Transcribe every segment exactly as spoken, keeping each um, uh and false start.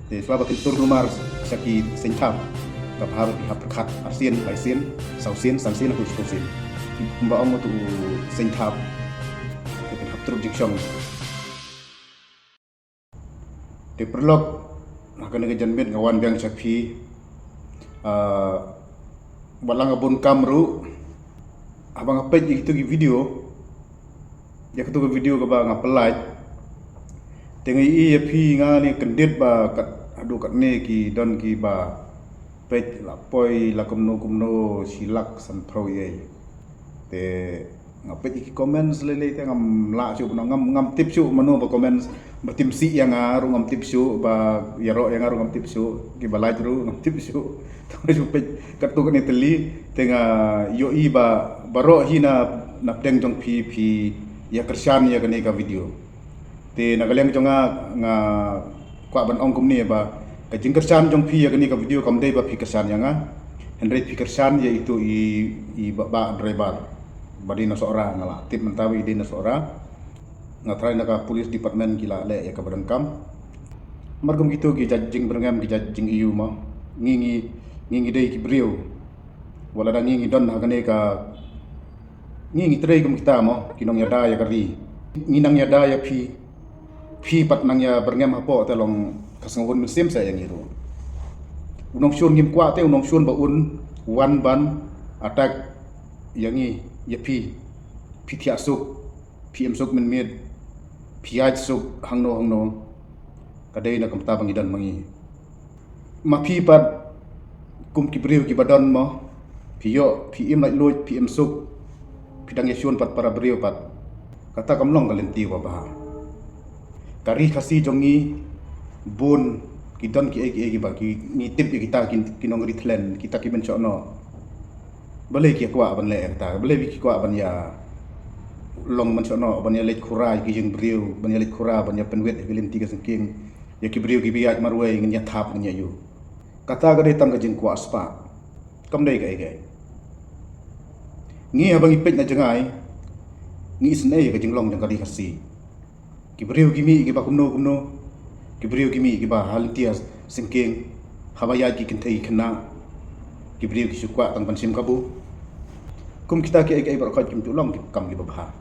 Te shuwa ba kin tur kulmar sha ki seng thap, ka bha ba phi hap pyrkhat arsien, laisien, sawsien, sansien, haduh shiphew sien. Kumba ong utu u seng thap, te phin hap trud jingshong. Te paralok, ha kane ka janmiet nga wan biang sha phi. Ah, wat la nga bun kam ruh, haba nga peit ïa kitu ki video, ïa kitu ki video kaba nga pynlait, te nga ïohi ïa phi, nga ne kyndit ba kat, haduh katne ki don kiba peit la poi la kumno kumno shi lak sanphew ïa. Te nga peit ïa ki comments lei lei te ngam lah shuh, ngam, ngam tip shuh mano ba comments, ba tim sih ïa nga ruh ngam tip shuh, ba ïaroh ïa nga ruh ngam tip shuh, kiba like ruh ngam tip shuh. Te nga shu peit katto katne tylli, te nga ïohi ba baroh hi na, na pdeng jong phi, phi ïa kyrshan ïa kane ka video. Te na ka liang jong nga, nga kwah ban ong kumne ba ka jingkyrshan jong phi ïa kane ka video kam dei ba phi kyrshan ïa nga, hynrei phi kyrshan ïa itu i, i bah, bah driver ba dei na Sohra, nga la tip mynta ba i dei na Sohra. Nga tharai na ka police department ki la leh ïa kaba donkam. Namar kum kitu ki jait jingbyrngem, ki jait jingaiu mo, ngi, ngi, ngi, ngi dei ki briew, wat la da ngi, ngi don ha kane ka, ngi, ngi trei kum kita mo, ki nongïada ïa ka ri. Ngi nang ïada ïa phi, phi pat nang ïa byrngem hapoh te long ka sngewhun mynsiem sa ïa ngi ruh. U nongshun ngim kwah te u nongshun ba un wan ban attack ïa ngi, ïa phi. Phi thiah suk, phi im suk mynmiet, phi ïaid suk hangno hangno. Ka dei na kumta ba ngi don ma ngi. Ma phi pat kum ki briew kiba don mo, phi ïoh, phi im laitluid, phi im suk, phi dang ïashun pat para briew pat. Kata kam long ka lynti ba bha. Ka ri Khasi jong ngi bun ki don kiei kiei kiba ki, ngi tip ïa kita ki, ki nongri thlen, kita ki mynshohnoh. Balei ki kwah ban leh kata? Balei ki kwah ban ïa long mynshohnoh, ban ïa leit khura ïa ki jingbriew, ban ïa leit khura, ban ïa pynwit ïa ki lynti ka sengking ïa ki briew kiba ïaid marwei, ngin ïa thap, ngin ïa ïuh. Kata ka dei tang ka jingkwah spah. Kam dei kaei kaei. Ngi haba ngi peit na jngai, ngi isynei ïa ka jinglong jong ka ri Khasi. Ki briew ki mih kiba kumno kumno, ki briew ki mih kiba ha lynti ka sengking, haba ïaid ki kynthei ki khynnah, ki briew ki shu kwah tang ban shim kabu. Kum kita kiei kiei baroh khoit kim ju long ki kam kiba bha.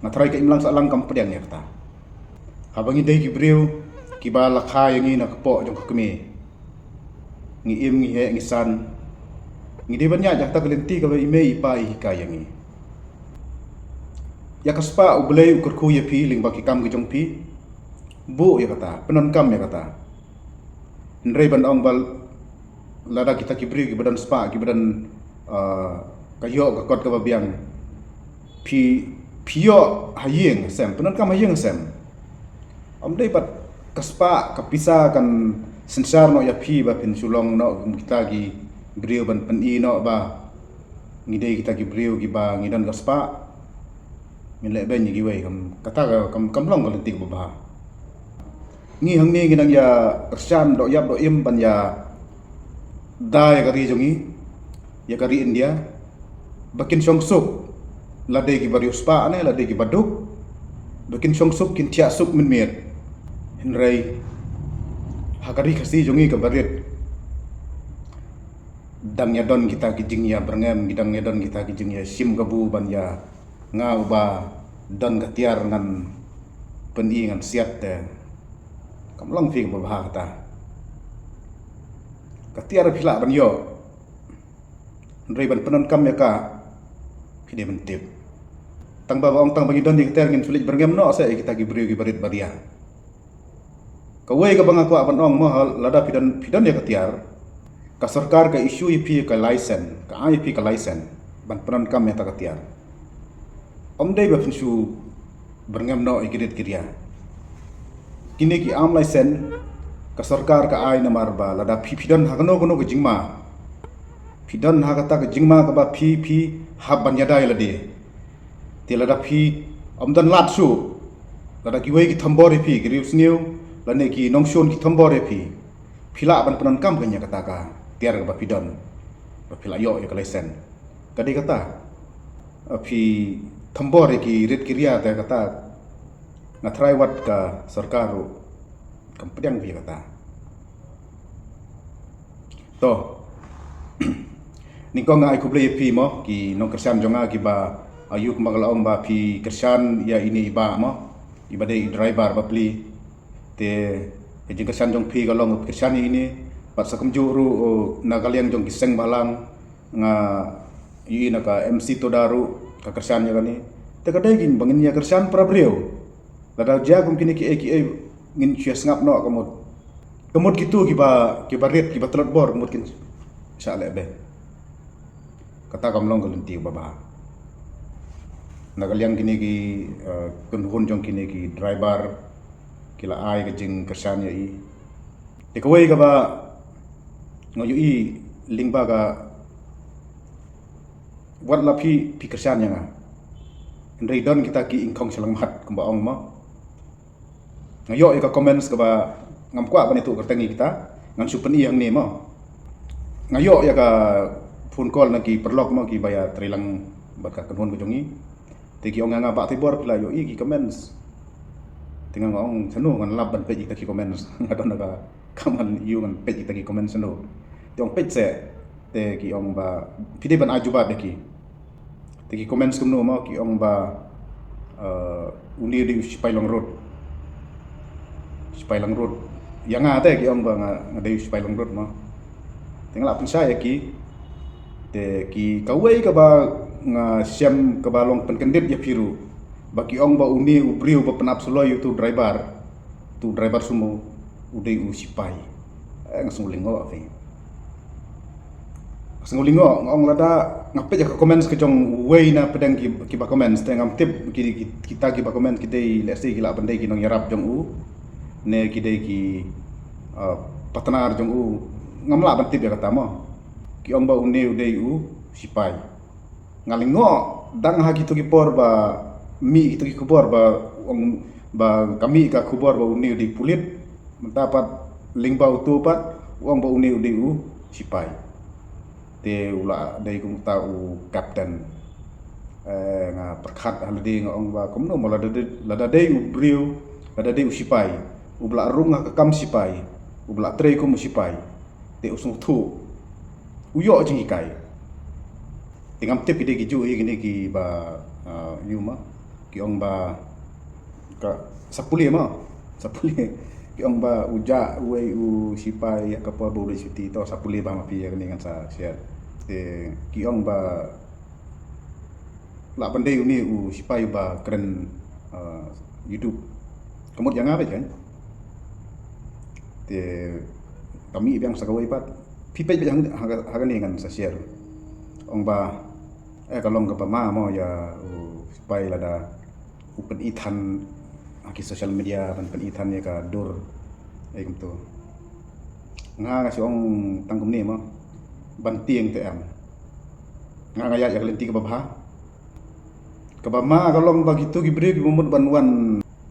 Nga tharai ka imlang sahlang kam pdiang ïa kata. Haba ngi dei ki briew kiba la kha ïa ngi na ka kpoh jong ka kmie, ngi im, ngi heh, ngi san, ngi dei ban ïaid ha kata ka lynti kaba i mei i pa i hikai ïa ngi. Ïa ka spah U Blei u kyrkhu ïa phi lyngba ki kam ki jong phi. Buh ïa kata, pyndonkam ïa kata. Hynrei ban ong ba lada kita ki briew kiba don spah, kiba don, ah, ka ïoh ka kot kaba biang, phi, phi ïoh ha ïing ha sem, pyndonkam ha ïing ha sem. Ym dei pat ka spah ka pisa kan synshar noh ïa phi ba phin shu long noh kum kita ki briew ban pyni noh ba ngi dei kita ki briew kiba ngi don ka spah. Ngin leh beiñ ïa kiwei, kam, kata ka, kam, kam long ka lynti kaba bha. Ngi hangne ngi nang ïa kyrshan doh ïap doh im ban ïa da ïa ka ri jong ngi, ïa ka ri India, ba kin shong suk, la dei kiba riewspah ne la dei kiba duk, ba kin shong suk, kin thiah suk mynmiet. Hynrei ha ka ri Khasi jong ngi kaba rit, dang ïa don kita ki jingïabyrngem, dang ïa don kita ki jingïashim kabu ban ïa, nga uba don ka tiar ngan pyni ngan siat te kam long phi kaba bha kata. Ka tiar phi lah ban ïoh, hynrei ban pyndonkam ïa ka phi dei ban tip. Tang ba, ba ong tang ba ngi don ïa ka tiar ngin shu leit byrngem noh seh ïa kita ki briew kiba rit ba ria. Kawei kaba nga kwah ban ong mo, ha, lada phi don, phi don ïa ka tiar, ka sorkar ka issue ïa phi ka license, ka ai ïa phi ka license ban pyndonkam ïa kata ka tiar. Ym dei ba phin shu byrngem noh ïa ki rit ki ria. Kine ki arm license ka sorkar ka ai namar ba lada phi, phi don ha kano kano ka jingma, phi don ha kata ka jingma kaba phi, phi hap ban ïada ïa lade. Te lada phi ym don lad shuh, lada kiwei ki thombor ïa phi, ki riewsniew lane ki nongshun ki thombor ïa phi, phi lah ban pyndonkam kane ïa kata ka tiar kaba phi don ba phi lah ïoh ïa ka license. Ka dei kata, phi thombor ïa ki rit ki ria te kata. Nga tharai wat ka sorkar ruh Kam pdiang phi ïa kata. To. Nyngkong nga ai khublei ïa phi mo, ki nongkyrshan jong nga kiba, aiu kumba nga la ong ba phi kyrshan ïa ine i bah mo, iba dei i driver bapli. Te ka jingkyrshan jong phi ka long phi kyrshan ïa ine, bad sa kumjuh ruh, oh, na ka liang jong ki seng bhalang, nga ïohi na ka M C Toda ruh ka kyrshan ïa kane. Te ka dei kaba ngin ïa kyrshan para briew. Lada jia kum kine kiei kiei ngin shu ïa sngap noh, ka mut, ka mut kito kiba, kiba rit, kiba tlot bor, ka mut kin shah leh beiñ. Kata kam long ka lynti kaba bha. Na ka liang kine ki, eh, kynhun jong kine ki driver ki la ai ka jingkyrshan ïa i. Te kawei kaba nga ïohi lyngba ka, wat la phi, phi kyrshan ïa nga, hynrei don kita ki ingkhong shyllangmat kumba ong mo. Nga ïoh ïa ka comments kaba ngam kwah ban ïathuh kyrteng ïa kita, ngan shu pyni hangne mo. Nga ïoh ïa ka phone call na ki paralok mo, kiba ïatreilang bad ka kynhun ka jong ngi. Te ki ong ïa nga, Bah Teibor, phi la ïohi ki comments? Te nga ong, shano ngan lap ban peit ïa kita ki comments? Nga don ha ka kam, ngan ïoh ngan peit ïa kita ki comments shano? Te ong, peit seh. Te ki ong ba phi dei ban ai jubab ïa ki. Te ki comments kumno mo, ki ong ba, eh, une u dei u sipai long rud. Sipai long rud. Ïa nga te ki ong ba nga, nga dei u sipai long rud mo. Te nga la pynshai ïa ki. Te ki, kawei kaba nga shem kaba long pynkyndit ïa phi ruh, ba ki ong ba une u briew ba pynap suloi ïa utu u driver, utu u driver sumo, u dei u sipai. Eh, nga sngew lyngngoh phi. Nga sngew lyngngoh, nga ong lada nga peit ïa ka comments ka jong uwei na pdeng ki, kiba comments, te ngam tip ki, ki, kita kiba comments ki dei, let's say, ki lah ban dei ki nongïarap jong u, ne ki dei ki, uh, partner jong u. Ngam lah ban tip ïa kata mo. Ki ong ba une u dei u sipai. Nga lyngngoh dang ha kito ki por ba mih kito ki khubor ba ong, ba ka mih ka khubor ba une u dei pulit. Mynta pat lyngba uto pat u ong ba une u dei u sipai. Te u la dei kum uta u kapten. Eh, nga pyrkhat ha lade, nga ong ba kumno mo, lada dei, lada dei u briew, lada dei u sipai uba la rung ha ka kam sipai, uba la trei kum u sipai, te u sngewthuh, u ïoh jinghikai. Te ngam tip ki dei kijuh hi kine kiba, ah, ïa ma, ki ong ba ka, sa pule ma, sa pule. Ki ong ba u jah uwei u sipai ha ka por ba u leit shuti. To, sa pule ba ma phi ïa kane, ngan sa share. Te ki ong ba lah ban dei une u sipai uba kren, ah, YouTube. Ka mut ïa nga beit kan. Te ka mih biang sa kawei pat. Phi peit beit ha, ha, ha kane, ngan sa share. Ong ba, eh, ka long kaba ma mo ïa u sipai lada u pyni than ha ki social media, ban pyni than ïa ka dur, eh, kumto. Nga, nga shu ong tang kumne mo, ban tieng te em. Nga, nga ïaid ïa ka lynti kaba bha. Kaba ma ka long ba kito ki briew kiba mut ban wan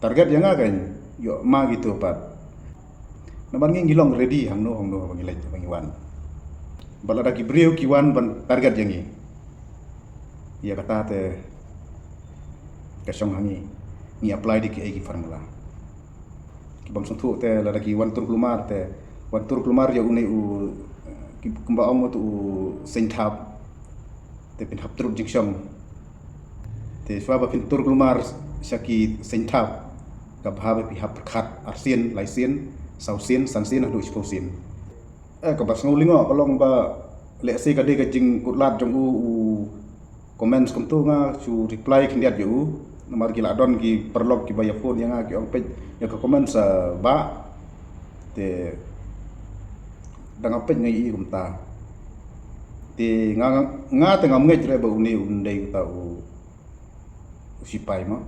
target ïa nga kan, ïoh ma kito pat. Namar ngi, ngi long ready hangno hangno ba ngi leit, ba ngi wan. Bad lada ki briew ki wan ban target ïa ngi, ïa kata te ka shong ha ngi, ngi apply da kiei ki formula. Ki bym sngewthuh te lada ki wan tur kulmar, te wan tur kulmar ïa une u, ki, kumba ong uto u seng thap, te phin hap trud jingshong. Te shuwa ba phin tur kulmar sha ki seng thap, ka bha ba phi hap pyrkhat arsien, laisien, sawsien, sansien haduh shiphew sien. Eh, kaba sngew lyngngoh ka long ba, lehse ka dei ka jingkutlad jong u, u comments kumto, nga shu reply khyndiat ïa u. Namar ki la don ki paralok kiba ïa phone ïa nga, ki ong, peit ïa ka comments, ah, bah. Te da nga peit nga ïohi kumta. Te nga, nga, nga te ngam ngeit re ba une un dei uta u, u sipai ma.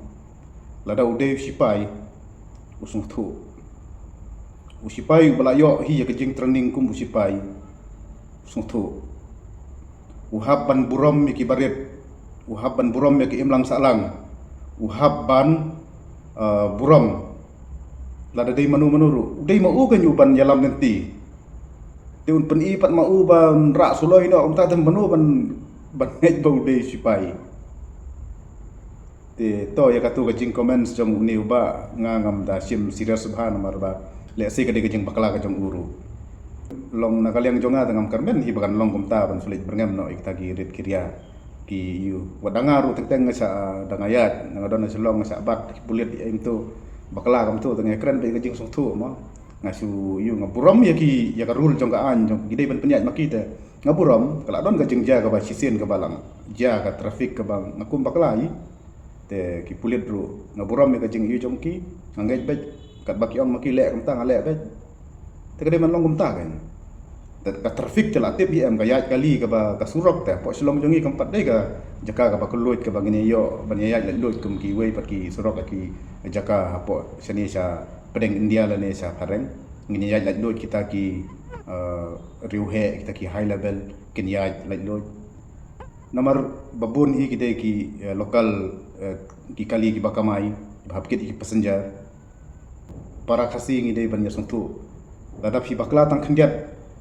Lada u dei u sipai, u sngewthuh. U sipai uba la ïoh hi ïa ka jingtraining kum u sipai, u sngewthuh. U hap ban burom ïa ki barit, u hap ban burom ïa ki imlang sahlang, u hap ban, eh, burom. Lada dei mano mano ruh, u dei ma u kan ïoh ban ïalam lynti. Te un pyni pat ma u ban rah suloi noh, um, ta te mano ban, ban ngeit ba u dei sipai. Te to, ïa kato ka jingcomments jong une u bah nga ngam da shim serious bha, namar ba Lehse ka dei ka jingbakla ka jong u ruh. Long na ka liang jong nga te ngam kyrmen hi ba kan long kumta ban sulit byrngem noh ïa kita ki rit ki ria ki ïu. Wat da nga ruh teng teng nga shah, da nga ïaid, nga don na Shillong nga shah bat ki pulit ïa ïa kumto. Bakla kumto te nga kren beit ka jingsngewthuh mo. Nga shu ïu, nga burom ïa ki, ïa ka rule jong ka aiñ jong ki dei ban pynïaid ma ki te. Nga burom, ka la don ka jingjia kaba shisien kaba la jia ka traffic kaba nga kum bakla hi. Te ki pulit ruh nga burom ïa ka jingïohi jong ki, nga ngeit beit, katba ki ong ma ki leh kumta nga leh beit. Te ka dei ban long kumta kan. Te ka traffic te la tip hi em, ka ïaid kali kaba ka surok te, hapoh Shillong jong ngi kam pat dei ka jaka kaba kylluid kaba ngin ïoh ban ïaid laitluid kum kiwei pat ki surok ha ki jaka hapoh shane sha pdeng India lane sha phareng. Ngin ïaid laitluid kita ki, eh, riewheh, kita ki high level kin ïaid laitluid. Namar ba bun hi ki dei ki, eh, local, eh, ki kali kiba kamai, ba hap kit ki passenger. Para Khasi ngi dei ban ïasngewthuh. Lada phi bakla tang khyndiat,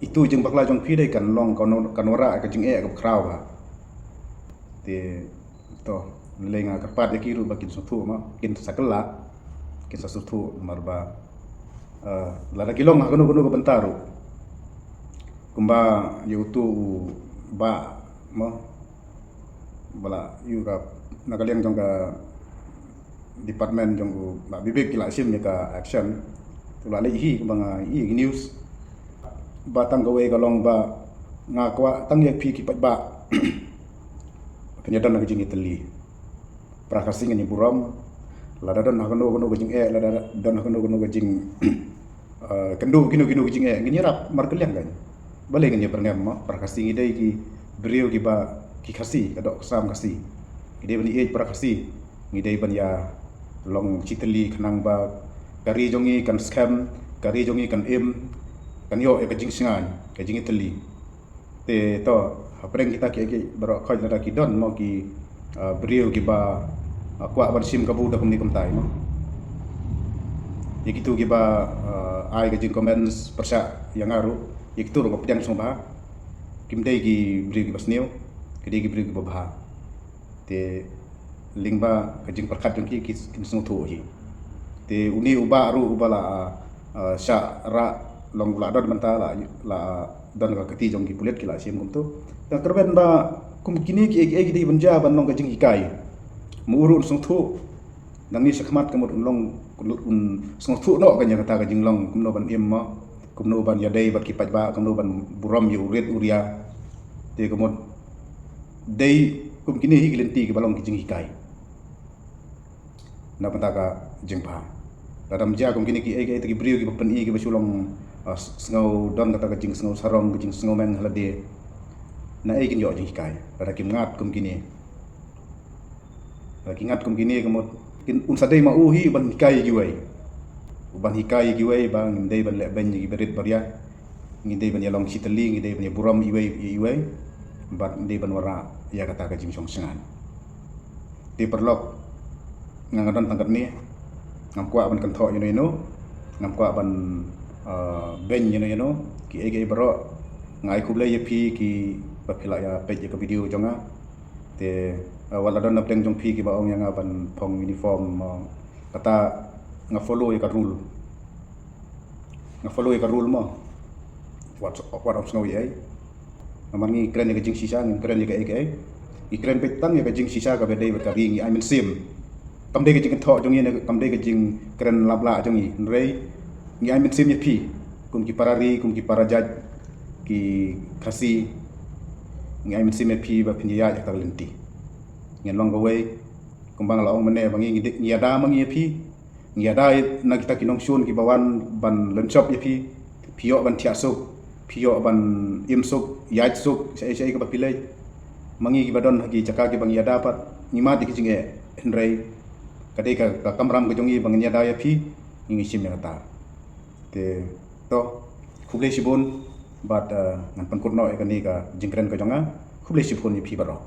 itu jingbakla jong phi dei kan long kan, kan wanrah ka jingeh kaba khraw bha. Te to, lei nga kyrpad ïa ki ruh ba kin sngewthuh mo, kin sa kylla, kin sa sngewthuh namar ba, eh, lada ki long ha kano kano ka bynta ruh. Kumba ïa utu u bah mo, ba la ïoh ka, na ka liang jong ka department jong u Bah Bibik ki la shim ïa ka action. Tu la leh hi kumba nga ïohi ki news. Ba tang kawei ka long ba nga kwah tang ïa phi ki paidbah. Phin ïa don ka jingïatylli. Para Khasi ngin ïa burom. Lada don ha kano kano ka jingeh, lada don ha kano kano ka jing, eh, kynduh kino kino ka jingeh, ngin ïarap markylliang kan. Balei ngin ïa byrngem mo, para Khasi ngi dei ki briew kiba ki Khasi, ka doh ka sam Khasi. Ngi dei ban ïeit para Khasi, ngi dei ban ïa long shitylli khnang ba ka ri jong ngi kan skhem, ka ri jong ngi kan im, kan ïoh ïa ka jingsngewsih, ka jingïatylli. Te to, hapdeng kita kiei kiei baroh khoit lada ki don mo ki, ah, briew kiba, ah, kwah ban shim kabu da kumne kumtai mo. Ïa kitu kiba, ah, ai ka jingcomments pyrshah ïa nga ruh, ïa kitu ruh nga pdiang sngewbha. Kim dei ki briew kiba sniew, ki dei ki briew kiba bha. Te lyngba ka jingpyrkhat jong ki, ki, kin sngewthuh hi. Te une u bah ruh uba la, ah, shah rah long u la don mynta la, la don ka kti jong ki pulit ki la shim kumto. Nga kyrmen ba kum kine kiei kiei ki dei ban jia ban long ka jinghikai. Mo u ruh un sngewthuh. Nangne shakhmat ka mut un long, un sngewthuh noh kan ïa kata ka jinglong kumno ban im mo. Kumno ban ïadei bad ki paidbah, kumno ban burom ïa u rit u ria. Te ka mut dei kum kine hi ki lynti kiba long ki jinghikai. Na bynta ka jingbha. Lada ym jia kum kine kiei kiei te ki briew kiba pyni kiba shu long, ah, sngew don kata ka jingsngew sarong, ka jingsngew meng ha lade. Na ei kin ïoh jinghikai lada kim ngat kum kine. Lada ki ngat kum kine ka mut kin, un sa dei ma u hi uban hikai ïa kiwei. Uban hikai ïa kiwei ba ngim dei ban leh beiñ ïa kiba rit ba ria. Ngi dei ban ïa long shitylli, ngi dei ban ïa burom iwei ïa iwei. Bad ngi dei ban wanrah ïa kata ka jingshong shngain. Te paralok, nga nga don tang katne, ngam kwah ban kynthoh ïano ïano, ngam kwah ban, ah, beiñ ïano ïano, kiei kiei baroh, nga ai khublei ïa phi kiba phi la ïa peit ïa ka video jong nga. Te, ah, wat la don na pdeng jong phi kiba ong ïa nga ban phong uniform, ah, kata nga follow ïa ka rule. Nga follow ïa ka rule mo. Wat, wat ym sngew ei ei. Namar ngi kren ïa ka jingshisha, ngi kren ïa ka ei ka ei. Ngi kren beit tang ïa ka jingshisha kaba dei bad ka ri, ngi ai mynsiem. Kam dei ka jingkynthoh jong ngi ne kam dei ka jingkren lap lah jong ngi. Hynrei ngi ai mynsiem ïa phi kum ki para ri, kum ki para jait, ki Khasi. Ngi ai mynsiem ïa phi ba phin ïaid ha kata ka lynti. Ngin long kawei kumba nga la ong mynne ba ngi, ngi ïada ma ngi ïa phi. Ngi ïada na kita ki nongshun kiba wan ban lynshop ïa phi. Phi ïoh ban thiah suk, phi ïoh ban im suk, ïaid suk, shaei shaei kaba phi leit. Ma ngi kiba don ha ki jaka kiba ngi ïada pat, ngi mad ïa ki jingeh, hynrei ka dei ka, ka kamram ka jong ngi ba ngin ïada ïa phi, ngi ngi shim ïa kata. Te to, khublei shibun bad, eh, ngan pynkut noh ïa kane ka jingkren ka jong nga. Khublei shibun ïa phi baroh.